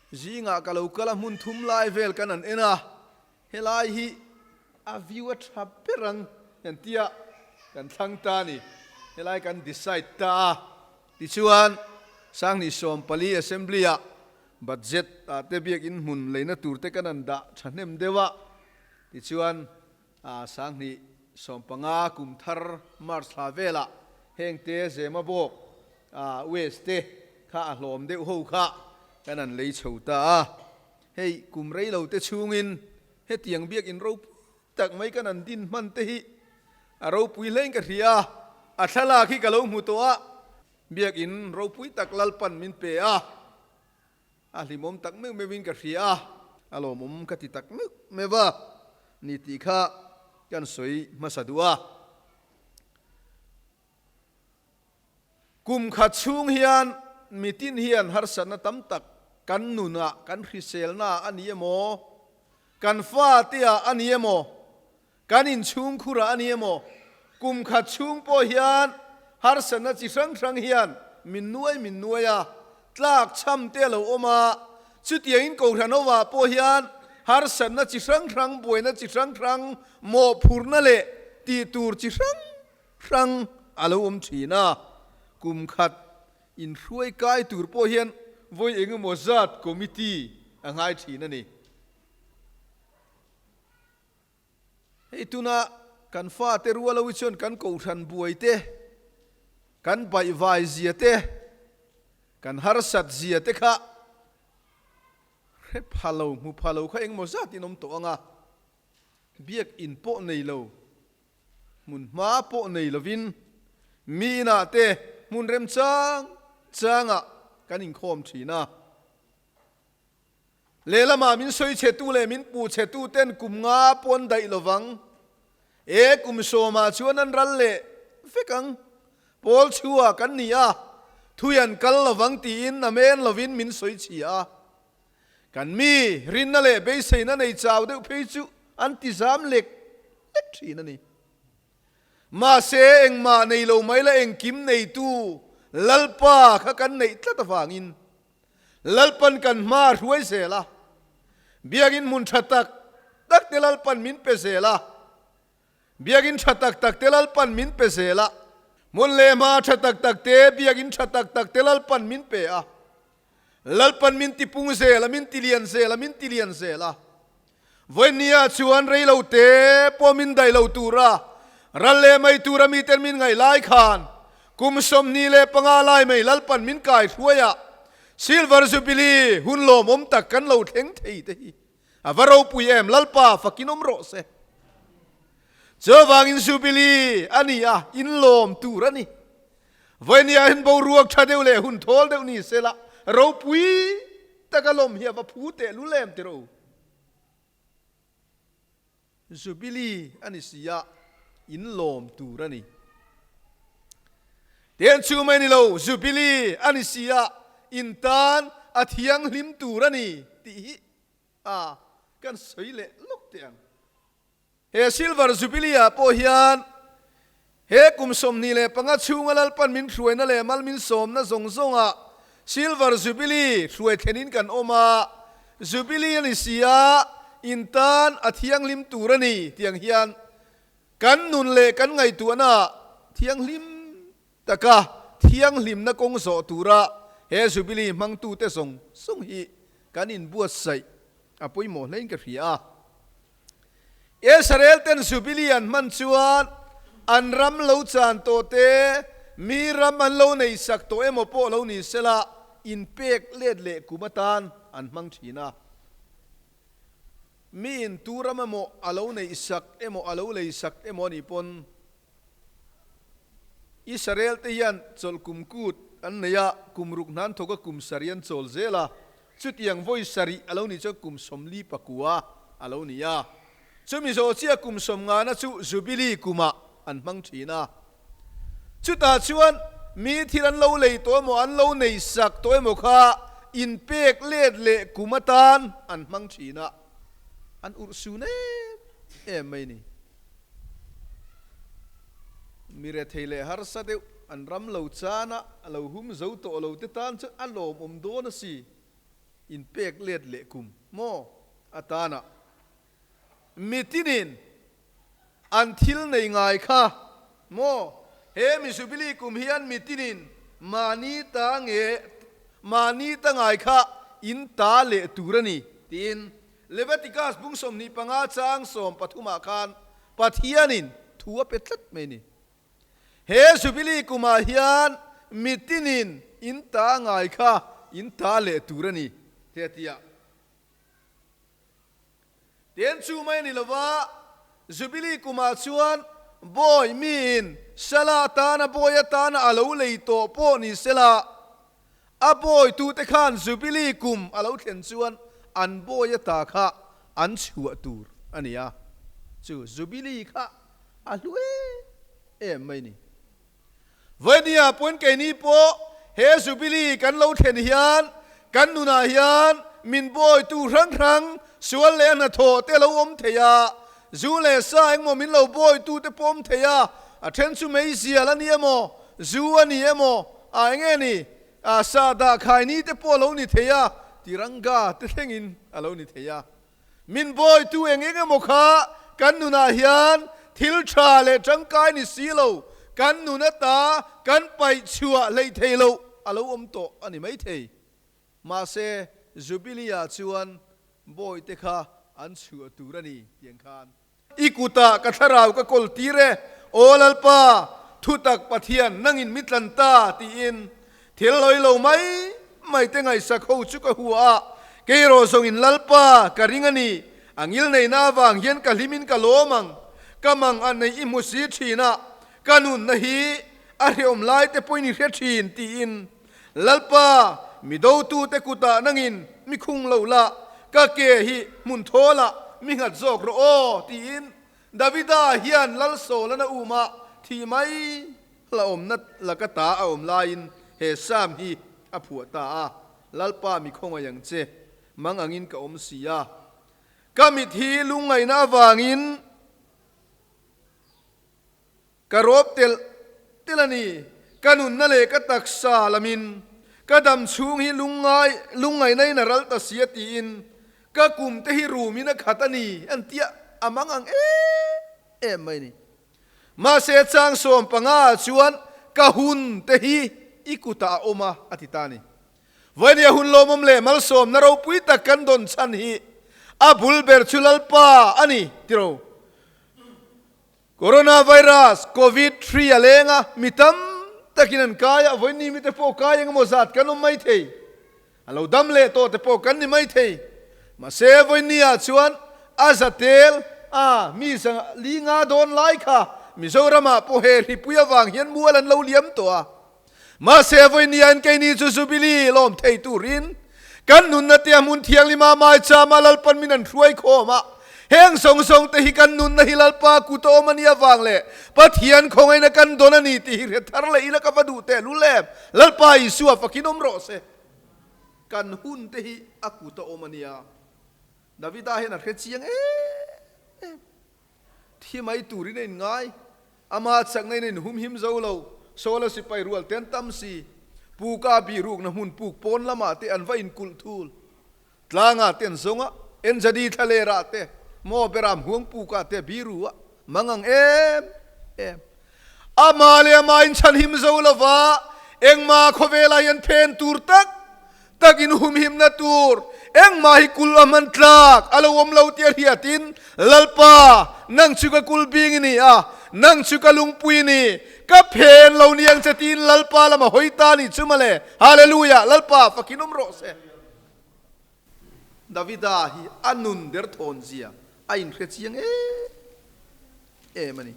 Speaker 1: Zingah ka lo kal a, hmun thum lai vel kan an en a, helai hi a view a tha ber ang kan tia kan thlang ta a ni, helai kan decide ta a. Tichuan, Sanghnih 40 Assembly-ah budget ah te biakinn hmun leina tur te kan an dah thahnem deuh a, tichuan 2015 kum thar March thla velah heng te Zema bawk West te kha a hlawm deuh ho kha kan an lei chho ta a. Hei kum rei lo te chhungin hetiang biakinn ropui tak mai kan an din hman te hi a ropui hlein ka hria a, a thlalak hi ka lo hmu tawh a, biakinn ropui tak Lalpan min pe a. A hlimawm tak meuh meuhin ka hria a, a lawmawm ka ti tak meuh meuh a ni tih kha kan sawi hmasa duh a. Kum khat chhung hian mitin hian harsatna tam tak kan nunah, kan hriselnaah a ni emaw, kan fateah a ni emaw, Kan inchhungkhurah a ni emaw, kum khat chhung pawh hian harsatna chi hrang hrang hian min nuai min nuai a, tlak chham te a lo awm a, chutiangin Kohhran hovah pawh hian harsatna chi hrang hrang, buaina chi hrang hrang, mawhphurhna leh tih tur chi hrang hrang a lo awm thin a, kum khat inhruai kai tur pawh hian vawi engemaw zat committee a ngai thin a ni. Hei tuna kan fate rual ho hi chuan kan kohhran buai te, kan baihvai zia te, kan harsat zia te kha hre pha lo, hmu pha lo kha engemaw zatin awm tawh ang a, biakinn pawh nei lo, hmun hma pawh nei lovin mi inah te hmun remchang changah kan inkhawm thin a. Lehlamah min sawi chhetu leh min puh chhetu ten kum nga pawn daih lovang. E kum sawmah chuan an ral leh vek ang. Pawl chhuah kan ni a, thui an kal lovang tiin a men lovin min sawi chhia a. Kan mi rinna leh beiseina nei chau deuh phei chu an ti zam lek lek thin a ni. Mahse engmah nei lo mai la engkim neitu Lalpa kha kan neih tlat avangin Lalpan kan hma a hruai zel a, biakinn hmun tha tak tak te Lalpan min pe zel a, biakinn tha tak tak te Lalpan min pe zel a, hmun leh hma tha tak tak te, biakinn tha tak tak te Lalpan min pe a, Lalpan min tipung zel a, min tilian zel a, min tilian zel a. Vawinia chuan reilo te pawh min daih lo tura ral leh mai tura miten min ngaih lai khan kum 25 lai mai Lalpan min kai hruai a, Silver Jubilee hun lawmawm tak kan lo thleng thei te hi a va ropui em, Lalpa fakin awm rawh se. Chuvangin Jubilee a ni a, inlawm tur a ni. Vawinia hin boruak tha deuh leh hun thawl deuh ni sela ropui taka lawm hi a va phu tehlul em tiraw u. Jubilee a ni si a, in lawm tur a ni. Tiang chu mai ni lo, Jubilee a ni si a, in tan a thianghlim tur a ni tih hi a kan sawi leh lawk teh ang. He Silver Jubilee-ah pawh hian he kum 25 chhunga Lalpan min hruaina leh mal min sawmna zawng zawngah Silver Jubilee hruai thlenin kan awm a, Jubilee a ni si a, in tan a thianghlim tur a ni tiang hian kan nun leh kan ngaihtuahnaah thianghlim taka thianghlimna kawng zawh tura he Jubilee hmangtute zawng zawng hi kan inbuatsaih a pawimawh hlein ka hria a. Israel ten Jubilee an hman chuan an ram lo chan tawh te, mi ram an lo nei sak tawh emaw pawh lo ni sela inpek let leh kum atan an hmang thin a. Mi in tu ram emaw a lo neih sak emaw a lo lei sak emaw a nih pawn Israel te hian chawlh kum kut an nei a, kum ruk hnan thawk a kum sarih an chawl zel a, chutiang vawi sarih a lo nih chuan kum 44 a lo ni a. Chumi zawh chiah kum sawmngana chu Jubilee kumah an hmang thin a. Chutah chuan mi thil an lo lei tawh emaw an lo nei sak tawh emaw kha inpek let leh kum atan an hmang thin a, an urh sun em em mai ni. Mi rethei leh harsa deuh an ram lo chana a lo hum zo tawh lo te tan chuan a lawmawm dawn a si. Inpek let leh kum maw atana mitinin an thil nei ngai kha maw he mi Jubilee kum hian mitinin mahni ta nge mahni ta ngai kha in ta leh tur a ni tiin Leviticus bung 25 chang 13 ah khan Pathianin thu a pe tlat mai a ni. He Jubilee kumah hian mitinin in ta ngai kha in ta leh tur a ni, te a ti a. Ten chu mai a ni lova, Jubilee kumah chuan bawi miin sala atana bawi atana a lo lei tawh pawh ni sela, A bawitute khan Jubilee kum a lo thlen chuan an bawi ata kha an chhuah tur a ni a, chu Jubilee kha a hlu em em mai ni. Vawihnia pawn keini pawh he Jubilee kan lo thlen hian kan nunah hian min bawitu hrang hrang sual leh a hnathawh te lo awm thei a, zu leh sa engmaw min lo bawitute pawh awm thei a, a then chu meizial a ni emaw, zu a ni emaw, A enge ni? A sa dah khai ni te pawh a lo ni thei a, tiranga te thlengin a lo ni thei a. Min bawitu eng eng emaw kha kan nunah hian thil tha leh tangkai ni si lo, kan nun ata kan paih chhuah hleih thei loh a lo awm tawh a ni maithei. Mahse, Jubilee-ah chuan bawite kha an chhuah tur a ni tiang khan. I kutah ka thlarau ka kawl tir e, Aw Lalpa, thutak Pathian, nangin mi tlan ta, tiin thil lawi lo mai mai te ngaihsak ho chu ka hua a, kei erawh zawngin Lalpa ka ring a ni, a ngil neihna avang hian ka hlimin ka lawm ang, ka mang a neih i hmu si thin a, ka nunna hi a hreawm lai te pawhin i hre thin, tiin Lalpa, mi dotute kutah nangin mi khung lo la, ka ke hi hmun thawlah mi nghat zawk rawh aw, tiin Davida hian Lal Saulana umah thih mai la awmna laka ta a awm laiin he Psalm hi a phuah ta a, Lalpa mi khawngaih ang che, mang angin ka awm si a, ka mit hi lungngaihna avangin Ka rawp telh telh a ni. Ka nunna leh ka taksa lamin ka dam chhung hi lungngai lungngaihna in a ral ta sia tiin ka kum te hi rum in a khat a ni an tia a mang ang em em mai ni. Mahse chang 15 ah chuan ka hun te hi i kutah a awm a a ti ta a ni. Vawihnia hun lawmawm leh malsawmna ropui tak kan dawn chhan hi a bul ber chu Lalpa a ni tiro. Coronavirus, Covid, hri a leng a, mi tam takin an kai a, vawiin mite pawh kai engemaw zat kan awm mai thei. A lo dam leh tawh te pawh kan ni mai thei. Mahse, vawiin ah chuan a za tel a, mi za li nga dawn lai kha Mizoramah pawh he hripui avang hian mual an lo liam tawh a. Mahse, vawiin ah keini chu Jubilee lawm thei turin kan nunna te a hmun thianglima maichama Lalpan min an hruai khawm a. Heng zawng zawng te hi kan nunna hi Lalpa kut a awm a nih avang leh Pathian khawngaihna kan dawn a ni tih hi hre thar leh ila ka va duh teh lul em. Lalpa Isua fakin awm rawh se. Kan hun te hi a kut a awm a nia. Davida hian a hre chiang em em. Thi mai turin a inngai. Ama chakna in a inhumhim zo lo. Saula sipai rual te an tam si. Puka bihrukna hmun puk pawn lamah te an va inkulh thul. Tlangah te an zawng a, Enjadi thlalerah te, Maw Beram huang pukah te a biru a, mang ang em em. Amah leh amah inchhanhim zo lova engmah khawvelah hian phen tur tak tak inhumhimna tur engmah hi kul a hman tlak a lo awm lo tia hriatin, Lalpa, nang chu ka kul bing i ni a, nang chu ka lungpui i ni, ka phen lo niang che tiin Lalpa lama hawi ta ni chu mawle. Hallelujah! Lalpa fakin awm rawh se. Davida hi a nun der thawn zia a inhre chiang em em a ni.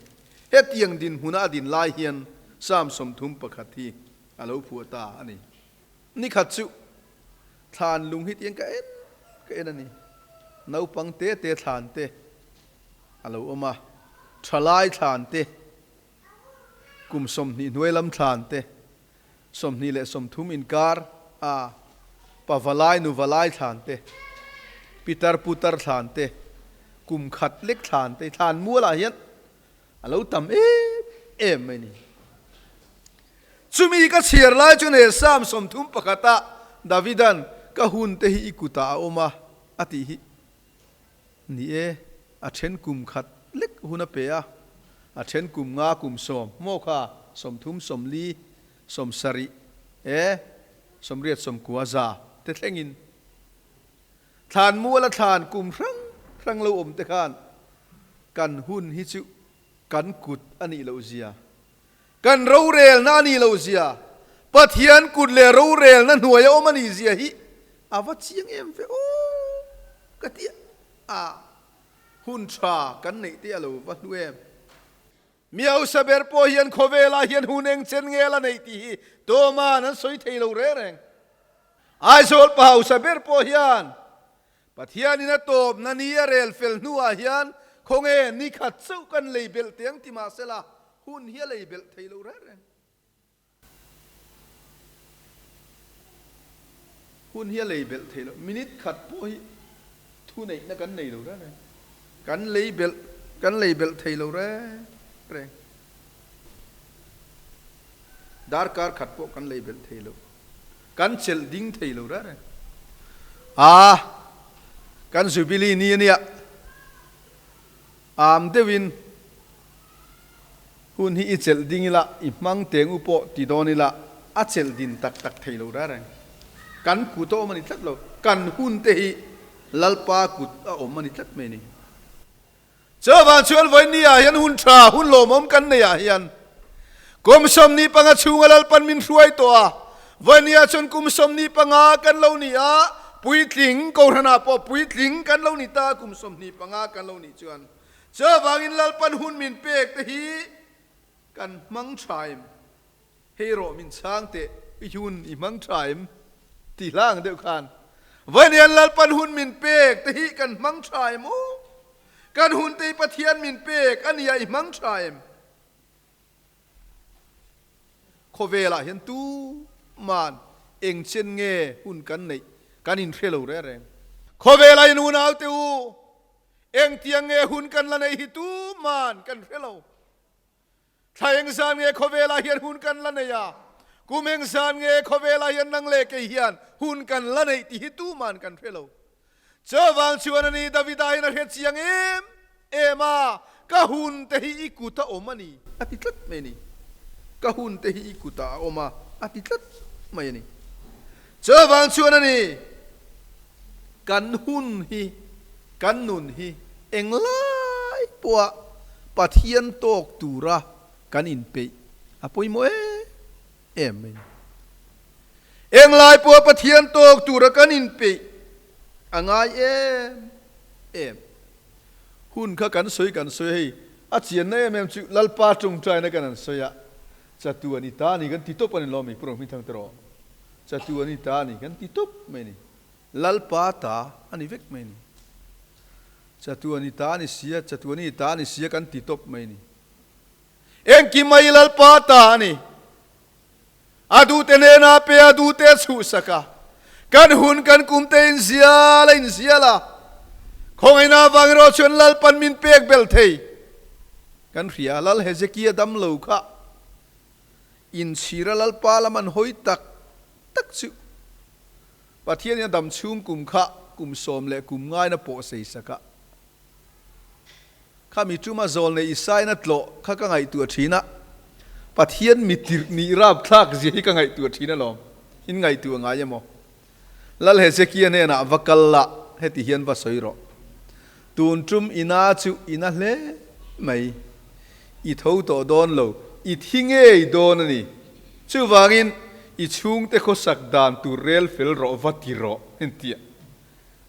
Speaker 1: Hetiang dinhmuna a din lai hian Psalm 31 hi a lo phuah ta a ni. Nikhat chu thlan lung hi tiang ka en ka en a ni. Naupang te te thlan te a lo awm a, thalai thlan te, kum 20 hnuai lam thlan te, 20 leh 30 inkar a pavalai nuvalai thlan te, pitar putar thlan te, kum khat lek thlan te, thlan mualah hian a lo tam em em mai ni. Chumi ka chhiar lai chuan he Psalm 31 ah Davidan ka hun te hi i kutah a awm a a tih hi ni e, a then kum khat lek hun a pe a, a then kum nga kum 10 maw kha 30 40 70 e 80 90 za te thlengin thlan muala thlan kum hrang hrang lo awm te khan kan hun hi chu kan kut a nih loh zia Kan rorelna a nih loh zia, Pathian kut leh rorelna hnuai a awm a nih zia hi a va chiang em ve aw ka ti a, hun tha kan neih te a lo va hlu em. Mi hausa ber pawh hian khawvelah hian hun eng chen nge la neih tih hi Tawma'n an sawi thei lo reng reng. Aizawl pa hausa ber pawh hian Pathianin a tawpna ni a rel fel hnuah hian khawnge ni khat chauh kan lei belh teh ang ti mahsela hun hi a lei belh thei lo reng reng. Hun hi a lei belh thei lo. Minute khat pawh hi thuneihna kan nei lo reng reng. Kan lei belh kan lei belh thei lo reng reng. Darkar khat pawh kan lei belh thei lo. Kan chelh ding thei lo reng reng. A, kan Jubilee ni a nia. Am deuhin hun hi i chelh ding ila, i hmang teng u pawh ti dawn ila, a chelh din tak tak thei lo reng reng. Kan kut a awm a ni tlat lo. Kan hun te hi Lalpa kut a awm a ni tlat mai ni. Chuvang chuan vawiin ah hian hun tha, hun lawmawm kan nei ah hian kum 25 chhunga Lalpan min hruai tawh a, vawiin ah chuan kum 25 kan lo ni a, puitling Kohhran ah pawh puitling kan lo ni ta, kum 25 kan lo nih chuan chuvangin Lalpan hun min pek te hi kan hmang tha em? Hei rawh min chhang teh, i hun i hmang tha em? Ti hlang deuh khan Vawiin Lalpan hun min pek te hi kan hmang tha em aw? Kan hun te hi Pathian min pek a nia i hmang tha em? Khawvelah hian tuman eng chen nge hun kan neih kan inhre lo reng reng. Khawvelah in unau te u, engtiang nge hun kan la neih hi tuman kan hre lo. Thla engzan nge khawvelah hian hun kan la nei a, kum engzan nge khawvelah hian nang leh kei hian hun kan la neih tih hi tuman kan hre lo. Chuvang chuan a ni Davida hian a hre chiang em em a, Ka hun te hi i kut a awm a ni, a ti tlat mai a ni. Ka hun te hi i kutah a awm a, a ti tlat mai a ni. Chuvang chuan a ni, kan hun hi, kan nun hi englai pawha Pathian tawk tura kan inpeih a pawimawh em em mai ni. Englai pawha Pathian tawk tura kan inpeih a ngai em em. Hun kha kan sawi kan sawi hei, a chianna em em chu Lalpa tawngtaina kan han sawi a, Chatuan i ta a ni kan ti tawp a ni lo mi Pu Rohmingthang te rawh. Chatuan i ta a ni kan ti tawp mai a ni. Lalpa ta a ni vek mai a ni. Chatuan i ta a ni sia, chatuan i ta a ni sia kan ti tawp mai a ni. Engkim mai Lalpa ta a ni. A duhte hnenah pe, a duhte a chhuhsak a. Kan hun kan kum te inzial a inzial a. Khawngaihna avang erawh chuan Lalpan min pek belh thei. Kan hria, Lal Hezekia dam lo kha inchhira Lalpa lam an hawi tak tak chu Pathianin a dam chhung kum kha kum 10 leh kum ngaina pawh sei sak a. Kha mi tuma zawl nei Isaina tlawh kha ka ngaihtuah thin a, Pathian mi tirh nih rapthlak zia hi ka ngaihtuah thin alawm. In ngaihtuah ngai emaw? Lal Hezekia hnenah va kal la, heti hian va sawi rawh. Tun tum ina chu ina hle mai. I tho tawh dawn lo, i thi ngei dawn a ni. Chuvangin i chhungte khawsak dan tur rel fel rawh va ti rawh, entia.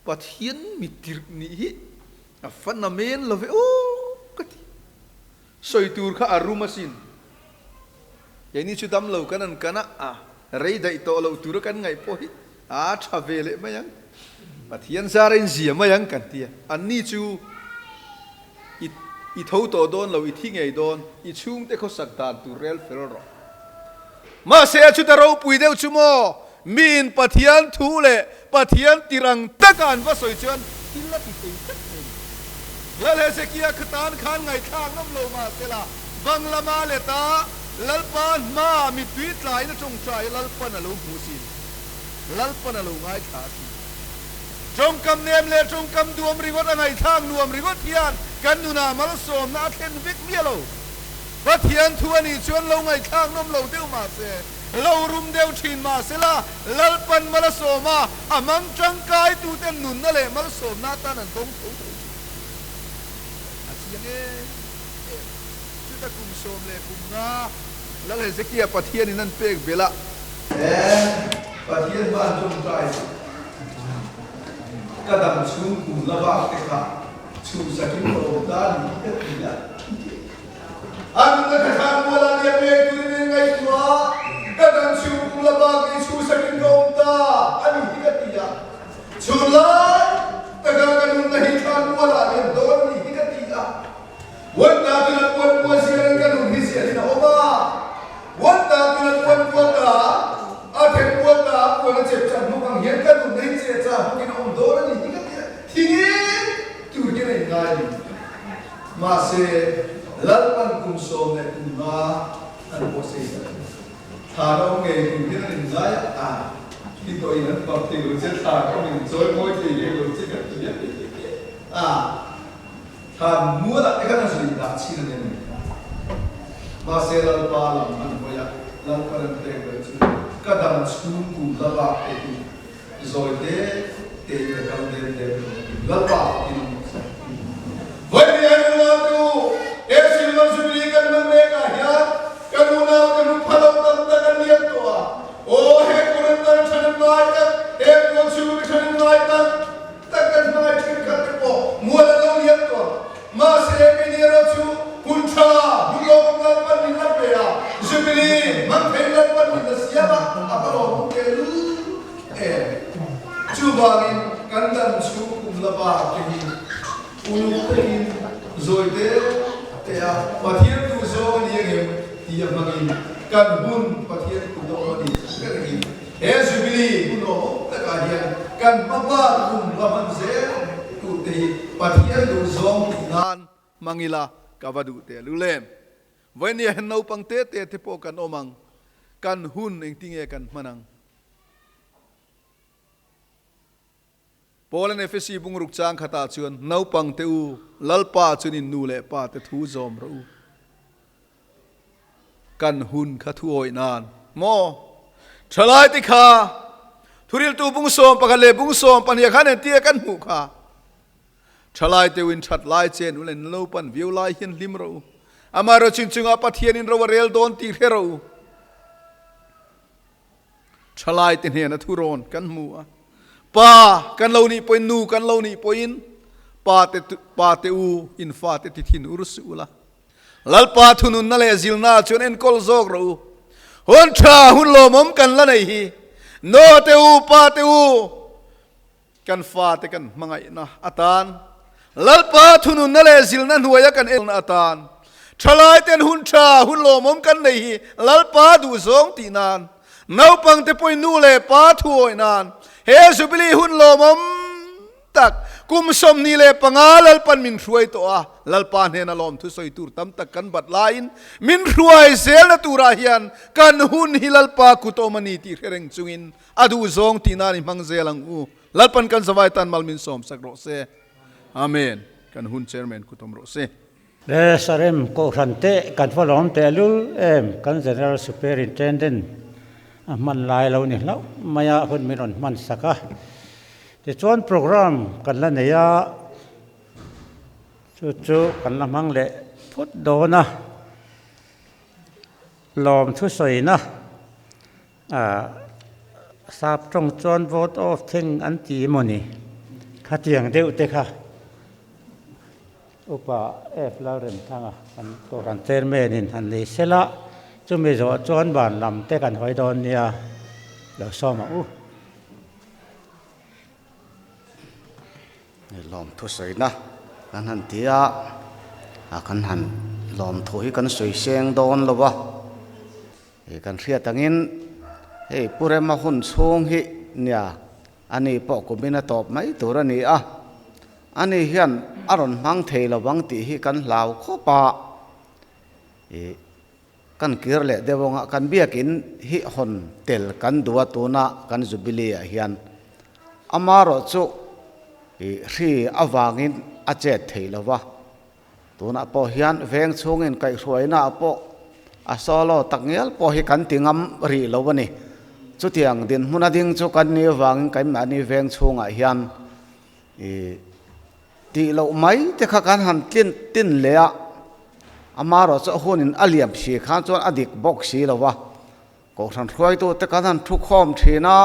Speaker 1: Pathian mi tirh nih hi a fan a men lo ve aw ka ti. Sawi tur kha a rum asin. Keini chu dam lo kan an kan a, a rei daih tawh loh tura kan ngaih pawh hi a tha ve leh mai ang. Pathian zara in zia mai ang kan ti a, anni chu i i tho tawh dawn lo, i thi ngei dawn, i chhungte khawsak dan tur rel fel rawh. Mahse a chuta ropui deuh chu maw, miin Pathian thu leh Pathian tir ang taka an va sawi chuan thil a ti thei tlat mai. Lal Hezekia khatan khan ngaihthlak ngam lo mahsela banglama leta Lalpa hmaa mittui tlaiin a tawngtai Lalpan a lo hmu sin. Lalpan a lo ngaithla a ti. Tawngkam nem leh tawngkam duam ringawt a ngaihthlak nuam ringawt hian kan nunah malsawmna a thlen vek miah lo. Pathian thu a nih chuan lo ngaihthlak nawm lo deuh mah se, lo rum deuh thin mah sela, Lalpan mal a sawm a, a hmang tangkai tuten nunna leh malsawmna atan an dawng tho tho thin. A chiang em em. Chuta kum 15 Lal Hezekia Pathianin an pek belh a. He Pathian hman tawngtai chu ka dam chhung kum la bak te kha chhuhsakin ka awm ta ni hi ka ti a. A nunna ka thlan mual a nia pek turin in ngaihtuah a, ka dam chhung kum la bak hi chhuhsakin ka awm ta a ni hi ka ti a. Chhun lai taka ka nunna hi thlan mual ah lian dawn ni hi ka ti a. Huatna chu la puan puan siarin ka nun hi sialin a awm a, huatna chu la puan puan ta, a then puan ta, a puan a chep chan hnuk ang hian ka nun hi che cha hnukin a awm dawn a ni hi ka ti a, thingin tur hian a inngai a ni. Mahse, Lalpan kum 15 an pawhsei ta chu thla na awm ngei tur hian an inngai a, a thi tawhin an fak thei lo che, thla ka awm in chawi mawi thei leh lo che ka ti a, a. Thlan mualah te khan a zui dah chin a ni a ni. Mahse Lalpa lam an hawi a, Lalpa rem pek ber chu ka dam chhung kum la bak te hi zawi te te in ka kal dem dem lo a ti. Lalpa fakin awm rawh se. Vawi hi unau te u, he Silver Jubilee kan hman mek ah hian kan unau te hmu pha lo tam tak an liam tawh a, aw he Quarantine thanem ngai tak, he tualchhung mi thanem ngai tak, Tak kan hmangaih thenkhat te pawh mual an lo liam tawh. Mahse kei erawh chu hun tha, hun lawmawm Lalpan min la pe a, Jubilee hmang thei Lalpan min la siam a, a va lawmawm tel em. Chuvangin kan dam chhung kum la bak te hi uluk takin zawi te te a Pathian duh zawng a ni angem ti a hmangin kan hun Pathian kut a awm a ni ka ringin He Jubilee hun awmawm takah hian kan hma bak kum la hman zel turte hi Pathian duh zawng tih nan hmang ila ka va duh teh lu lem. Vawinia hian naupang te te te pawh kan awm ang, kan hun engtinge kan hman ang? Paul-a'n Efesi bungruk chang khatah chuan, Naupang te u, Lalpa chuan in nu leh pa te thu zawm rawh u. Kan hun kha thu awih nan maw? Thalai te kha thuriltu bung 11 leh bung 12 khan entir kan hmuh kha. Thalai te u in that lai chen u leh in lo pan viau lai hian hlim rawh u. Amaherawhchu in chungah Pathian in ro a rel dawn tih hre rawh u. Thalai te hnena thu rawn kan hmu a, Pa kan lo nih pawhin, nu kan lo nih pawhin, pa te pa te u in fa te ti thin ur suh ula. Lalpa thununna leh zilna chuan enkawl zawk rawh u. Hun tha, hun lawmawm kan la nei hi. No te u, pa te u, kan fa te kan hmangaihna atan, Lalpa thununna leh zilna hnuaia kan elna atan, thalai ten hun tha, hun lawmawm kan nei hi Lalpa duh zawng tih nan, naupang te pawhin nu leh pa thuawih nan, he Jubilee hun lawmawm tak kum 25 Lalpan min hruai tawh a, Lalpa hnena lawmthu sawi tur tam tak kan bat laiin min hruai zelna turah hian kan hun hi Lalpa kut awm a ni tih hre reng chungin A duh zawng tih nan i hmang zel ang u. Lalpan kan zavai tan mal min sawm sak rawh se. Amen. Kan hun Chairman kut awm rawh se.
Speaker 2: Le Sarem Kohhran te kan va lawm teh lul em, kan General Superintendent a hman lai lo ni hlauh mai a, hun min rawn hman sak a. Tichuan program kan la nei a, chu chu kan la hmang leh phawt dawn a, lawm thusawina. Sap tawng chuan vote off thing an ti emaw ni? Khatiang deuh te kha Upa F Lalremthanga kan Kohhran Chairman in han nei sela, chumi zawh chuan van lam te kan hawi dawn nia, lo sawm ang u.
Speaker 4: Lawmthu sawina kan han ti a, a kan han lawmthu hi kan sawi seng dawn lo a, kan hriat angin hei Pu Rema hun chhung hi nia ani pawh kumin a tawp mai tur a ni a, ani hian a rawn hmang thei lo vang tih hi kan hlau khawp a, ih. Kan kir leh deuh anga kan biakin hi hawn tel kan duh a tuna kan Jubilee ah hian amarawh chu ih hri avangin a chet theih lo va, tunah pawh hian veng chhungin kaihhruaina ah pawh a solo tak ngial pawh hi kan ti ngam rih lo a ni. Chutiang dinhmun a ding chu kan nih avangin keimahni veng chhungah hian ih Tih loh mai te kha kan han tlin tin leh a, amarawh chu a hunin a liam si khan chuan a dik bawk si lo va, Kohhran hruaitute kan han thu khawm thin a,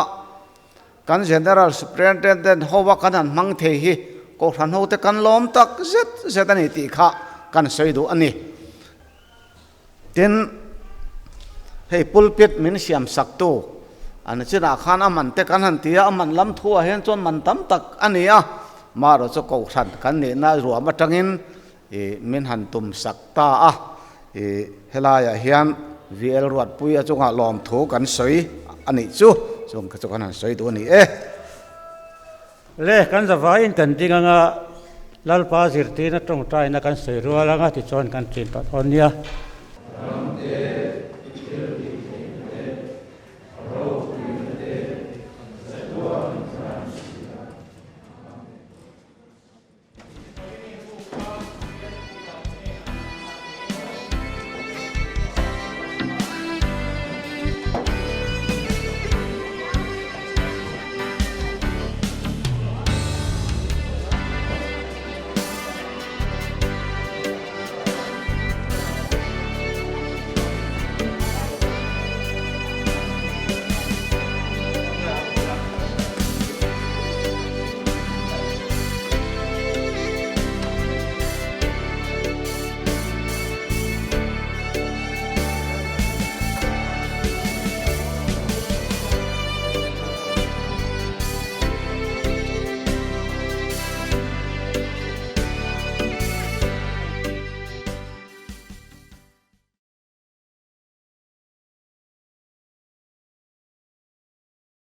Speaker 4: kan General Superintendent ho a kan han hmang thei hi Kohhran hote kan lawm tak zet zet a ni tih kha kan sawi duh a ni. Tin, hei pulpit min siam saktu an chinah khan a man te kan han ti a, a man lam thu ah hian chuan man tam tak a ni a, marawh chu kohhran kan nihna ruam atangin ih min han tum sak ta a, ih helaiah hian VL Ruatpui a chungah lawmthu kan sawi a nih chu, chung kha chu kan han sawi duh a ni e.
Speaker 2: Le, kan zavaiin kan ding anga Lalpa zirtirna tawngtaina kan sawi rual anga tichuan kan ṭin tawh dawn nia.